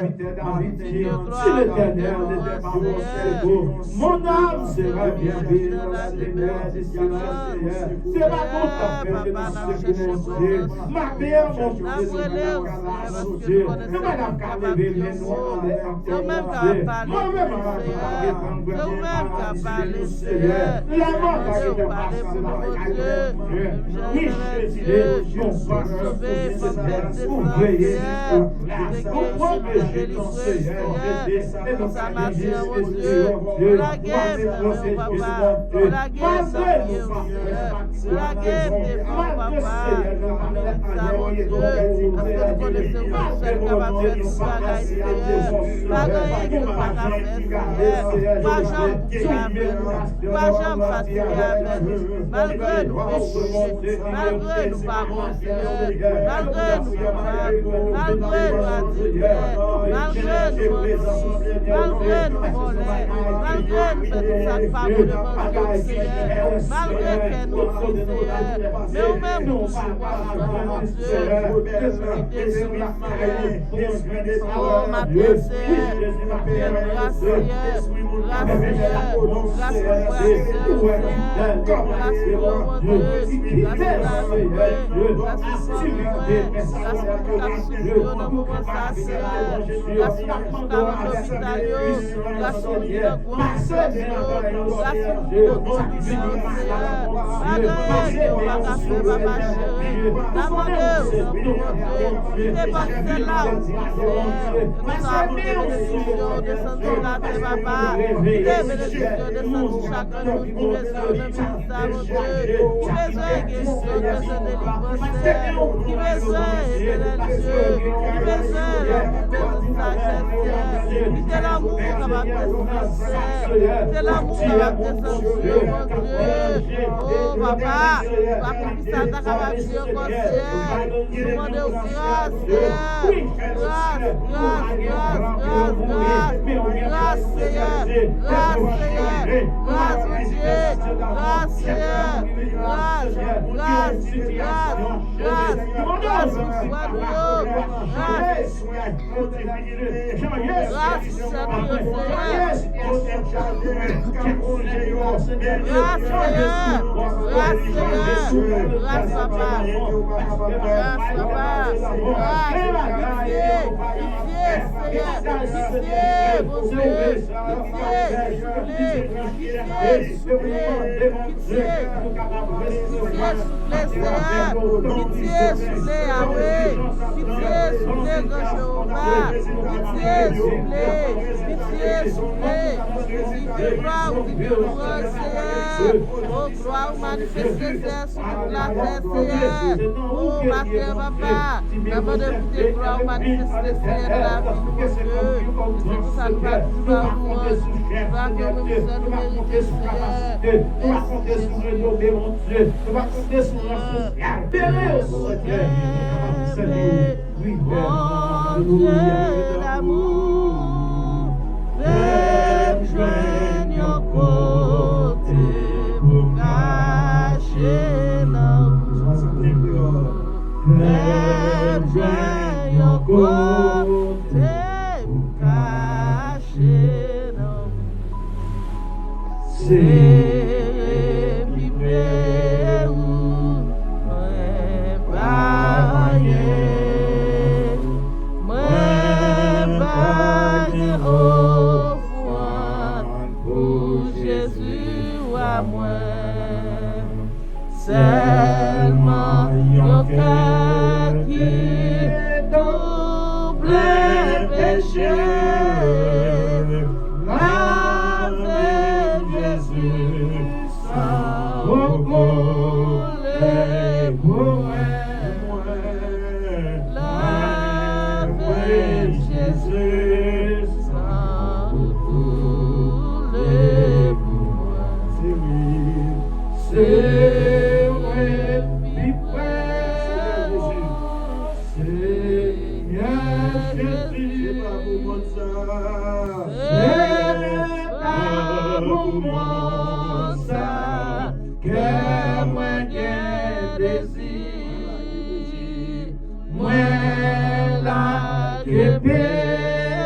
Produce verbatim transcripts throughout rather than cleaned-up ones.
Serviteur David dit, si l'Éternel n'était pas mon secours, mon âme serait bien vite dans la demeure du Seigneur. Se pa kontan ke nou sekou Bondye. Maten an, Bondye, nou pa t ap ka leve men nou anlè ankò, Bondye. Mwen menm, mwen menm, Senyè, lanmò pa gentan pase anba kay mwen. Wi, Jezi, yon pastè, Senyè, ou veye, ou plas, ou pwoteje nou, Senyè, Jezi, e nou ka vini espere, Bondye, ou ap pwoteje nou, Bondye. Malgre nou pa fè sa, malgre nou pa fè anyen, Bondye, paske nou konnen se ou sèl ki kapab fè tout bagay, Senyè. Pa gen anyen ke nou pa ka fè, Senyè. Pa janm di avè nou. Pa janm fatige avè nou. Malgre nou peche, malgre nou pa bon, Senyè, malgre nou koupab, malgre nou adiktè, malgre nou manti, malgre nou vòlè, malgre nou fè tout sa k pa bon devan je w, Senyè, malgre kè nou di, Senyè, men ou menm ou pa bon, Senyè, ou pa bon, Senyè. Oh, m ap priye, Senyè, pou gras, Senyè, gras, Senyè, gras pou frè, Senyè, gras pou yo, Bondye, gras pou yo, gras pou fanmi, gras pou moun k ap swiv yo nan moman sa, Senyè. Gras pou moun k ap lopital yo, gras pou moun ki nan gwo Gras pou moun ki nan gwo doulè yo, Senyè. Malgre yo pa ka fè, papa cheri, n ap mande w, non, Bondye, kite pòt syèl la ouvri, Senyè, pou sa pote benediksyon desann sou latè, papa. Kite benediksyon desann sou chak moun ki bezwen w nan minit sa, Bondye. Ki bezwen gerisyon, ki bezwen delivrans, Senyè. Ki bezwen, Etènèl Dye, ki bezwen lanmou, bezwen sajès, Senyè. Kite lanmou kapab desann, Senyè. Kite lanmou kapab desann sou yo, Bondye. O papa, pa pou ki sa ta kapab di ankò, Senyè. Nou mande w gras, Senyè. Gras, gras, gras, gras, gras, Senyè. Gras, Senyè. Gras, Bondye. Gras, Senyè. Gras, gras, gras, gras pou frè nou yo. Gras. Gras pou sè nou yo, Senyè. Gras, Senyè. Gras, Senyè. Gras, papa. Gras, papa. Gras. Pitye, pitye, Senyè. Pitye, Bondye. Pitye, souple. Pitye, souple. Pitye, pitye, souple, Senyè. Pitye, souple, Yawe. Pitye, souple, Gran Jewova. Pitye, souple. Pitye, souple. Ou ki gen glwa, ou ki gen louwanj, Senyè. O, glwa ou manifeste, Senyè, sou tout latè, Senyè. O, maten an, papa, n ap mande pou te glwa ou manifeste, Senyè, nan lavi nou, Bondye. E se pou sa nou pa di pa ou, Senyè, ke ou menm sèl ou merite, Senyè. Mèsi, Senyè. Bondye d'amour, fè m jwenn yon kote pou m kache nan ou. Fè m jwenn yon kote pou m kache nan ou. Sere pi pre ou, mwen pa anyen, mwen pa gen ofrann pou Jezi wa mwen. Sèlman yon kè ki tou plen peche, lave Jezi, san ou koule pou mwen. Lave Jezi, san ou koule pou mwen. Se mwen pi pre ou, Senyè Jezi. Se pa pou mond sa. Se pa pou mond sa. Kè mwen gen dezi. Mwen lage pye.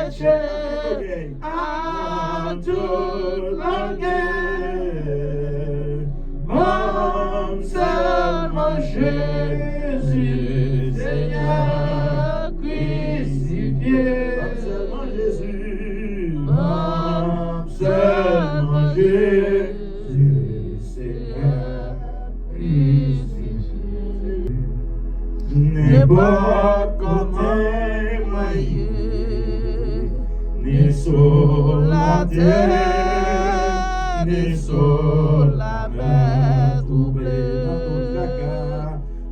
Sou latè, ni sou lamè twouble,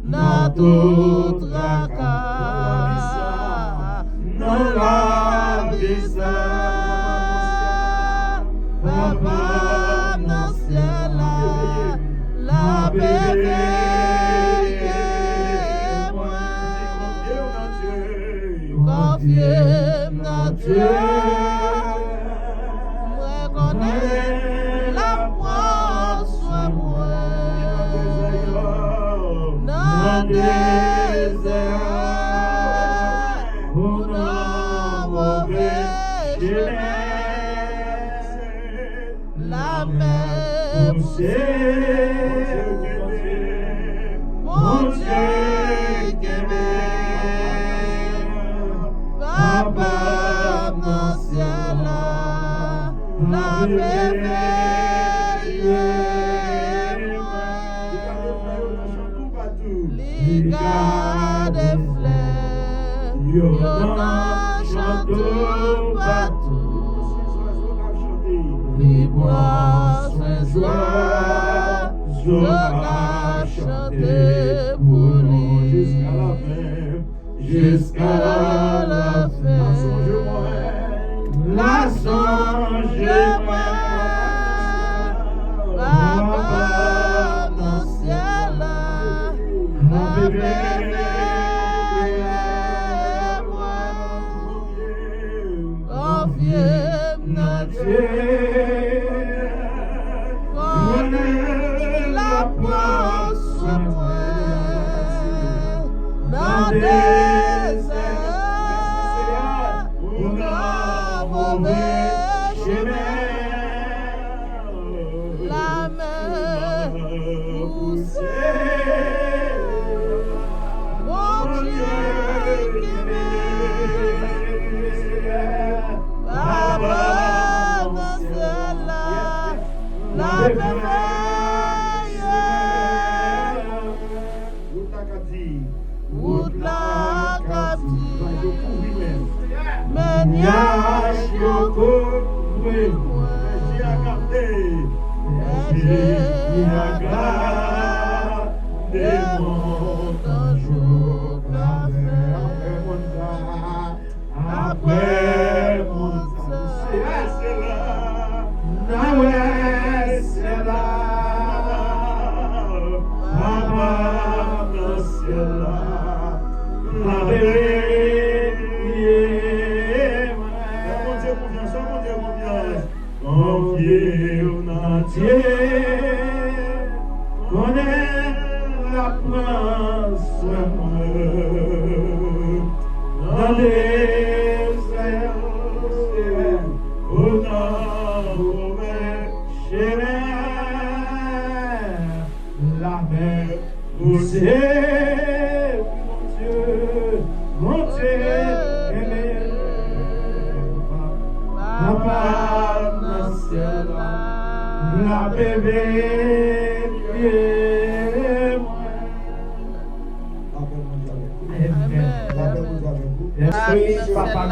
nan tout traka, nan tout traka, nan lavi sa, Papa m nan syèl la, l ap veye mwen. Konfye m nan Dye. Mwen konnen l ap pran swen mwen. Nan dezè a, ou nan move chemen. Lamè pouse. Bondye kenbe. Papa m nan syèl la, l ap veye mwen. Li gade flè yo nan chan toupatou. Li pran swen zwa yo k ap chante pou li. Jiska lafen. Jiska lafen. L ap sonje mwen. L ap sonje mwen. Papa m nan syèl la, l ap veye mwen. Konfye m nan Dye. Konnen l ap pran swen mwen. Nan dezè a, ou nan move chemen. Lamè pouse. Bondye kenbe. Papa nan syèl la, l ap veye mwen. Wout la k ap di. Wout la k ap di. Men nyaj yo kouvri mwen. Bèje a gade. Bèje a gade montanj yo k ap fè. Apre montanj. Apre montanj, se a se la, n a wè se la, Papa nan syèl la, la beni. Fè Bondye konfyans, fè Bondye konfyans. Konfye w nan Dye, konnen l ap pran swen mwen. Nan dezè, ou nan move chemen. Lamè pouse, wi, Bondye, Bondye kenbe. Papa m nan syèl la, l ap veye mwen. Lapè Bondye avèk ou. Amèn. Lapè Bondye avèk ou. Papa m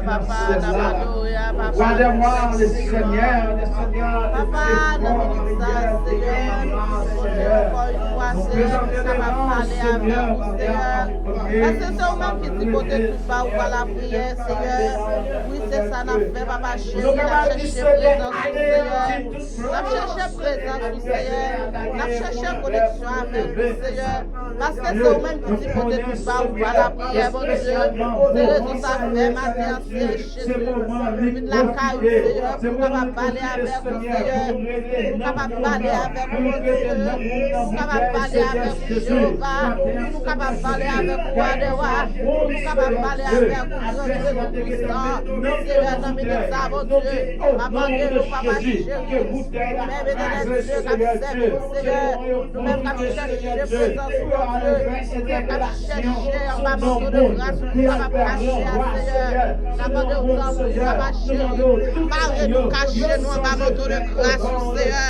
nan syèl la, papa, n ap adore a, papa, mèsi, Senyè. Papa, nan minit sa, Senyè, nou vini, Senyè, ankò yon fwa, Senyè, pou n kapab pale avèk ou, Senyè. Paske se ou menm ki di kote tout ba ou ba lapriyè, Senyè. Wi, se sa n ap fè, papa cheri, n ap chèche prezans ou, Senyè. N ap chèche prezans ou, Senyè. N ap chèche koneksyon avèk ou, Senyè. Paske se ou menm ki di kote tout ba ou ba lapriyè, Bondye. Se rezon sa fè maten an, Senyè Jezi, vin lakay ou, Senyè, pou nou kapab pale avèk ou, Senyè. Pou nou kapab pale avèk ou, Bondye. Pou nou kapab pale avèk ou, Jewova. Pou nou kapab pale avèk ou, Wa dè wa. Pou nou kapab pale avèk ou, Grandye Toupwisan. Senyè, nan minit sa, Bondye, m ap mande nou, papa cheri, nou menm, Etènèl Dye k ap sèvi ou, Senyè, nou menm k ap chèche prezans ou, Bondye, nou menm k ap chèche anba manto de gras ou, nou kapab kache a, Senyè. N ap mande w tanpri, papa cheri, mare nou, kache nou anba manto de gras ou, Seyè.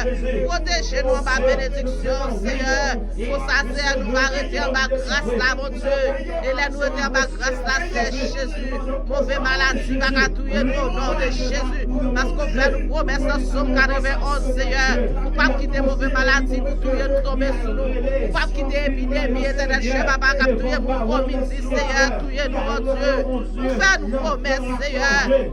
Pwoteje nou anba benediksyon, Seyè. Konsa, Seyè, nou va rete anba gras la, Bondye. E lè nou rete anba gras la, Seyè Jezi, move maladi pa ka touye nou, o non de Jezi. Paske w fè nou pwomès nan Sòm katrevenonz, Seyè. Ou p ap kite move maladi pou touye nou, tonbe sou nou. Ou p ap kite epidemi, Etènèl Jezi, papa, k ap touye moun, vomiti, Seyè, touye nou, Bondye. Ou fè nou pwomès, Seyè.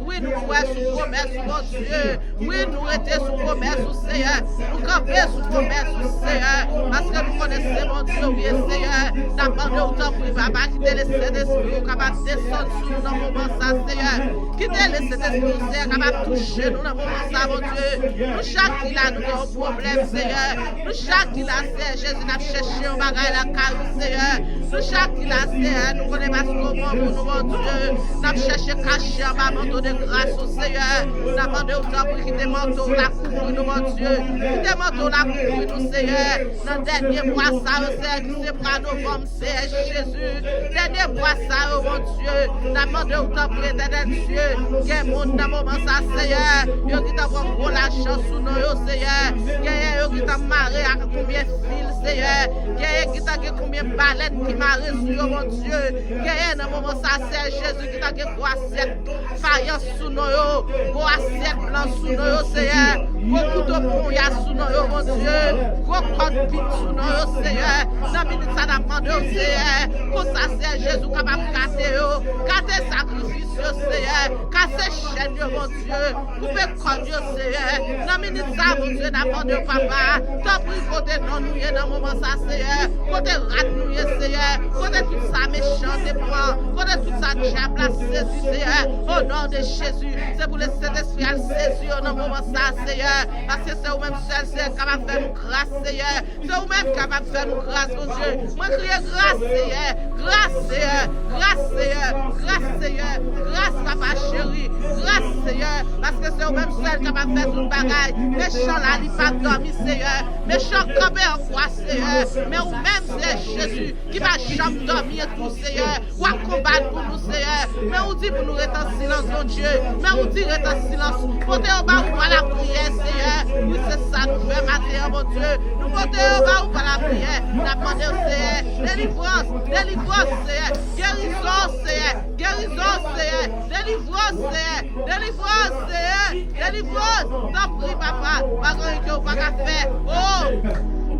Wi, nou kwè sou pwomès ou, Bondye. Wi, nou rete sou pwomès ou, Seyè. Nou kanpe sou pwomès ou, Seyè. Paske nou konnen se Bondye ou ye, Seyè. N ap mande w, tanpri, papa, kite Sentespri ou kapab desann sou nou nan moman sa, Seyè. Kite Sentespri ou, Seyè, kapab touche nou nan moman sa, Bondye. Nou chak ki la, nou gen yon pwoblèm, Seyè. Nou chak ki la, Seyè Jezi, n ap chèche yon bagay lakay ou, Seyè. Nou chak ki la, Seyè, nou konnen paske w bon pou nou, Bondye. N ap chèche kache anba manto de gras ou, Seyè. N ap mande w, tanpri, kite manto w la kouvri nou, Bondye. Kite manto w la kouvri nou, Seyè. Nan dènye mwa sa yo, Seyè, ki se mwa novanm, Seyè Jezi. Dènye mwa sa yo, Bondye. N ap mande w, tanpri, Etènèl Dye. Gen moun nan moman sa, Seyè, yo gentan pran gwo lajan sou non yo, Seyè. Genyen yo gentan mare ak konbyen fil, Seyè. Genyen gentan gen konbyen balèn ki mare sou yo, Bondye. Genyen nan moman sa, Seyè Jezi, gentan gen gwo asyèt fayans sou non yo, gwo asyèt blan sou non yo, Seyè. Gwo kouto ponya sou non yo, Bondye. Gwo kòd pit sou non yo, Seyè. Nan minit sa, n ap mande w, Seyè, konsa, Seyè Jezi, ou kapab gate yo, gate sakrifis yo, Seyè. Kase chèn yo, Bondye. Koupe kòd yo, Seyè. Nan minit sa, Bondye, n ap mande w, papa, tanpri, kote non nou ye nan moman sa, Seyè? Kote rad nou ye, Seyè? Kote tout sa mechan te pran? Kote tout sa dyab la sezi, Seyè? O non de Jezi, se pou Sentespri al sezi yo nan moman sa, Seyè. Paske se ou menm sèl, Seyè, ki kapab fè nou gras, Seyè. Se ou menm ki kapab fè nou gras, Bondye. Mwen kriye gras, Seyè. Gras, Seyè. Gras, Seyè. Gras, Seyè. Gras, papa cheri. Gras, Seyè. Paske se ou menm sèl ki kapab fè tout bagay. Mechan la, li p ap dòmi, Seyè. Mechan kanpe an kwa, Seyè. Men ou menm, Seyè Jezi, ki pa janm dòmi tou, Seyè. W ap konbat pou nou, Seyè. Men ou di pou nou rete an silans, Bondye. Men ou di rete an silans. Pote yo ba ou pa lapriyè, Seyè. Wi, se sa nou fè maten an, Bondye. Nou pote yo ba ou pa lapriyè. N ap mande w, Seyè, delivrans, delivrans, Seyè. Gerizon, Seyè. Gerizon, Seyè. Delivrans, Seyè. Delivrans, Seyè. Delivrans. Tanpri, papa. Pa gen anyen ke w pa ka fè. O!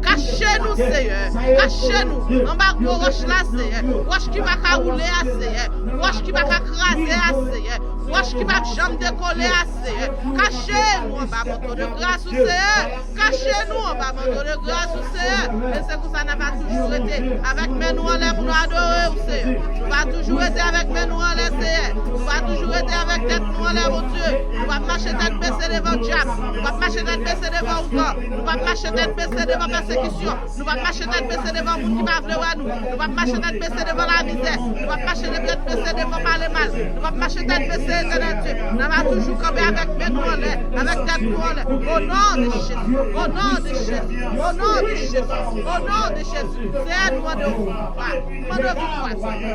Kache nou, Seyè. Kache nou anba gwo wòch la, Seyè. Wòch ki pa ka woule a, Seyè. Wòch ki pa ka kraze a, Seyè. Wòch ki p ap janm dekole a, Seyè. Kache nou anba manto de gras ou, Seyè. Kache nou anba manto de gras ou, Seyè. E se konsa n ap toujou rete avèk men nou anlè pou nou adore ou, Seyè. Nou va toujou rete avèk men nou anlè, Seyè. Nou va toujou rete avèk tèt nou anlè, Bondye. Nou p ap mache tèt bese devan dyab. Nou p ap mache tèt bese devan ougan. Nou p ap mache tèt bese devan pèsekisyon. Nou p ap mache tèt bese devan moun ki pa vle wè nou. Nou p ap mache tèt bese devan lamizè. Nou p ap mache tèt bese devan pale mal. Nou p ap mache tèt bese, Etènèl Dye. N ap toujou kanpe avèk men nou anlè, avèk tèt nou anlè. O non de Jezi. O non de Jezi. O non de Jezi. Seyè, nou mande w viktwa. Nou mande w viktwa, Seyè.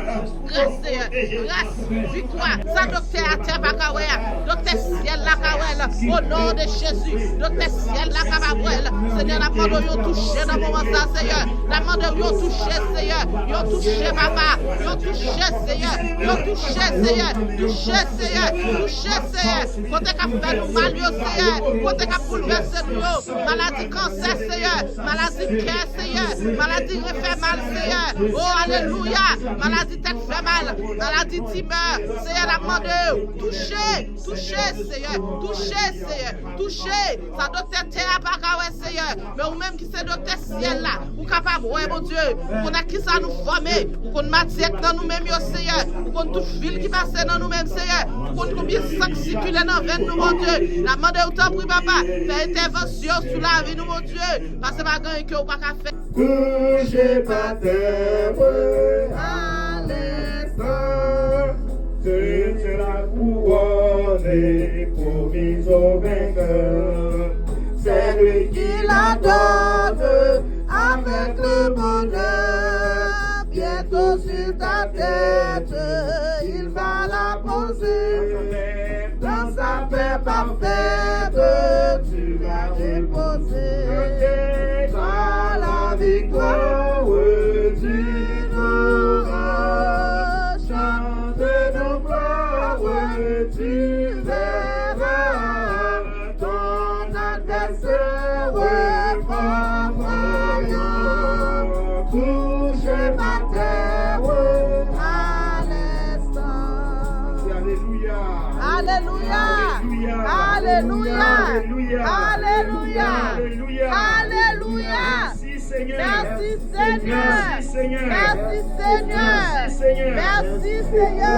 Gras, Seyè. Gras, viktwa. Sa doktè atè pa ka wè a, doktè syèl la ka wè l. O non de Jezi, doktè syèl la kapab wè l. Senyè, n ap mande w yon touche nan moman sa, Seyè. N ap mande w yon touche, Seyè. Yon touche, papa. Yon touche, Seyè. Yon touche, Seyè. Touche, Seyè. Touche, Seyè. Kote k ap fè nou mal yo, Seyè. Kote k ap boulvèse nou yo. Maladi kansè, Seyè. Maladi kè, Seyè. Maladi ren fè mal, Seyè. O, alelouya. Maladi tèt fè mal. Maladi timè. Seyè, n ap mande w. Touche, touche, Seyè. Touche, Seyè. Touche. Sa doktè tè a pa ka wè, Seyè. Men ou menm ki se doktè syèl la. Ou kapab wè, Bondye. Ou konn ak kisa nou fòme. Ou konn matyè k nan nou menm yo, Seyè. Ou konn tout fil ki pase nan nou menm, Seyè. Ou konn konbyen san k sikile nan venn nou, Bondye. N ap mande w, tanpri, papa, fè entèvansyon sou lavi nou, Bondye. Paske pa gen anyen ke w pa ka fè. Couché par terre à l'instant, tu seras couronné promise au vainqueur. C'est lui qui la donne avec le bonheur. Bientôt sur ta tête, il va la poser. Paix parfaite, tu vas imposer. Par la victoire, tu verras. Chante de gloire, tu verras. Ton adversaire reprendra rayon, couché par terre à l'instant. Alléluia. Alléluia. Alléluia. Alléluia. Alléluia. Alléluia. Merci Seigneur. Merci Seigneur. Merci Seigneur. Merci Seigneur. Merci Seigneur.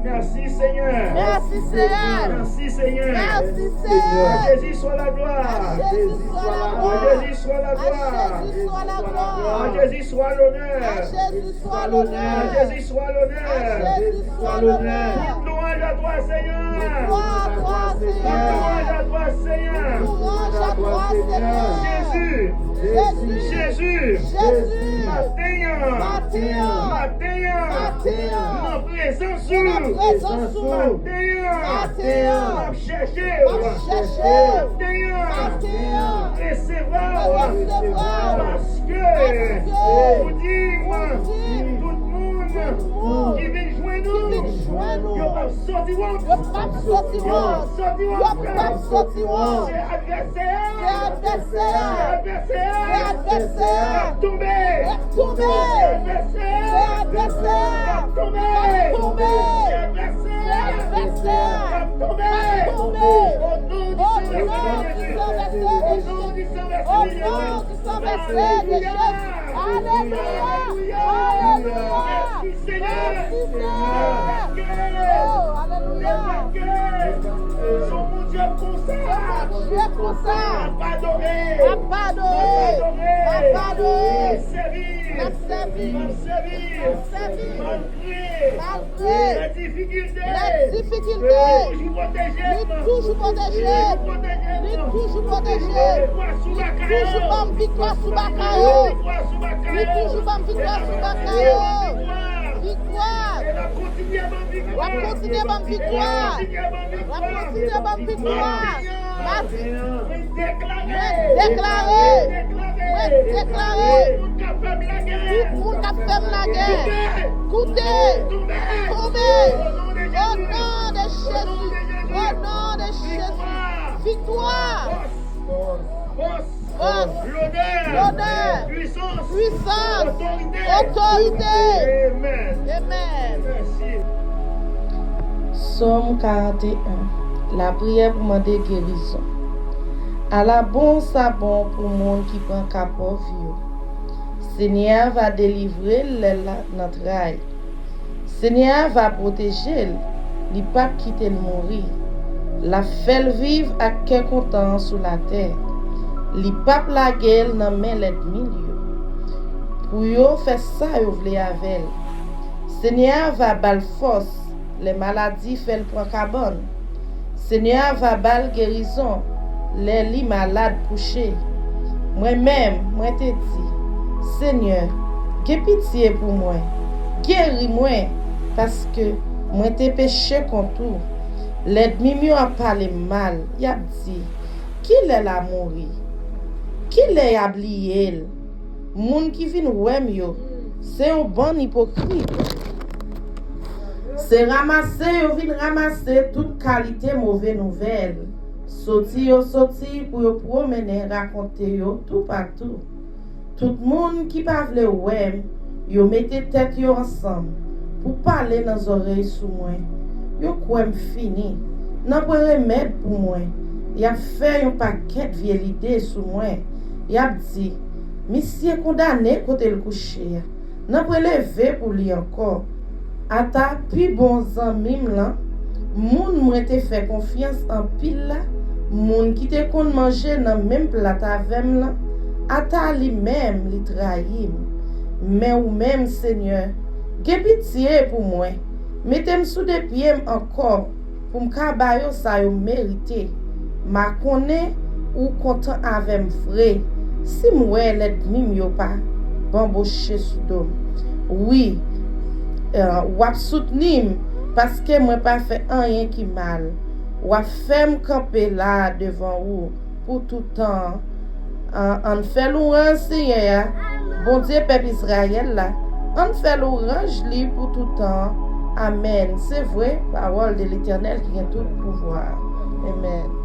Merci Seigneur. Merci Seigneur. Merci Seigneur. Merci Seigneur. À Jésus soit la gloire. À Jésus soit la gloire. À Jésus soit la gloire. À Jésus soit la gloire. À Jésus soit l'honneur. À Jésus soit l'honneur. À Jésus soit l'honneur. À Jésus soit l'honneur. Toute louange à toi, Seigneur. Toute gloire à toi, Seigneur. Toute louange à toi, Seigneur. Toute louange à toi, Seigneur. Jésus. Jésus. Jésus. Jésus. Maten an. Maten an. Maten an. Maten an. Nan prezans ou. Nan prezans ou. Maten an. Maten an. M ap chèche w. M ap chèche w. Maten an. Maten an. Resevwa w. Resevwa w. Paske, paske ou di m, ou di m, tout moun, tout moun ki vin jwenn ou, ki vin jwenn ou, yo p ap soti wont. Yo p ap soti wont. Yo p ap soti wont. Yo p ap soti wont. Se advèsè a. Se advèsè a. Se advèsè a. Se advèsè a. K ap tonbe. K ap tonbe. Se advèsè a. Se advèsè a. K ap tonbe. K ap tonbe. Se advèsè a. Se advèsè a. K ap tonbe. K ap tonbe. O non di san vèse de Jezi. O non di san vèse de Jezi. O non di san vèse de Jezi. Alelouya. Alelouya. Alelouya. Mèsi, Senyè. Mèsi, Senyè. Oh, alelouya. Se yon Bondye konsa. Se yon Bondye konsa. N ap adore. N ap adore. N ap adore. N ap sèvi. N ap sèvi. N ap sèvi. Malgré. Malgré. Lè difikilte. Lè difikilte. Li toujou pwoteje m. Li toujou pwoteje m. Li toujou pwoteje m. Li toujou pwoteje m. Li toujou ban m viktwa sou baka yo. Li toujou ban m viktwa sou baka yo. Viktwa. L ap kontinye ban m viktwa. L ap kontinye ban m viktwa. L ap kontinye ban m viktwa. Maten an. Mwen deklare. Mwen deklare. Mwen deklare. Tout moun k ap fè m lagè. Tout moun k ap fè m lagè. Koute. Koute. Tonbe. Tonbe. O non de Jezi. O non de Jezi. O non de Jezi. Viktwa. Viktwa. Fòs. Fòs. Fòs. Lonè. Lonè. Pwisans. Pwisans. Otorite. Otorite. Amèn. Amèn. Mèsi. Sòm karant e en. Lapriyè pou mande gerizon. Ala bon sa bon pou moun ki pran ka pòv yo. Senyè a va delivre l lè l nan tray. Senyè a va pwoteje l, li p ap kite l mouri. L ap fè l viv ak kè kontan sou latè. Li p ap lage l nan men lènmi l yo, pou yo fè sa yo vle avè l. Senyè a va ba l fòs lè maladi fè l pran kabann. Senyè a va ba l gerizon lè li malad kouche. Mwen menm, mwen te di, Senyè, gen pitye pou mwen, geri mwen, paske mwen te peche kont ou. Lènmi m yo ap pale m mal, y ap di, kilè l a mouri? Kilè y a bliye l? Moun ki vin wè m yo, se yon bann ipokrit. Se ranmase yo vin ranmase tout kalite move nouvèl. Soti yo soti pou yo pwomennen rakonte yo toupatou. Tout moun ki pa vle wè m, yo mete tèt yo ansanm pou pale nan zòrèy sou mwen. Yo kwè m fini. Nanpwen remèd pou mwen. Y ap fè yon pakèt vye lide sou mwen. Y ap di, misye kondane kote l kouche a. Nanpwen leve pou li ankò. Ata pi bon zanmi m lan, moun mwen te fè konfyans anpil la, moun ki te konn manje nan menm plat avè m lan, ata li menm li trayi m. Men ou menm, Senyè, gen pitye pou mwen, mete m sou de pye m ankò, pou m ka ba yo sa yo merite. M a konnen ou kontan avè m vre. Si m wè lènmi m yo pa banboche sou do m. Wi, eh, w ap soutni m, paske mwen pa fè anyen ki mal. W ap fè m kanpe la devan ou pou tout tan. An, ann fè lwanj Senyè a, Bondye pèp Izrayèl la. Ann fè lwanj li pou tout tan. Amèn. Se vre, pawòl de Letènèl ki gen tout pouvwa. Amèn.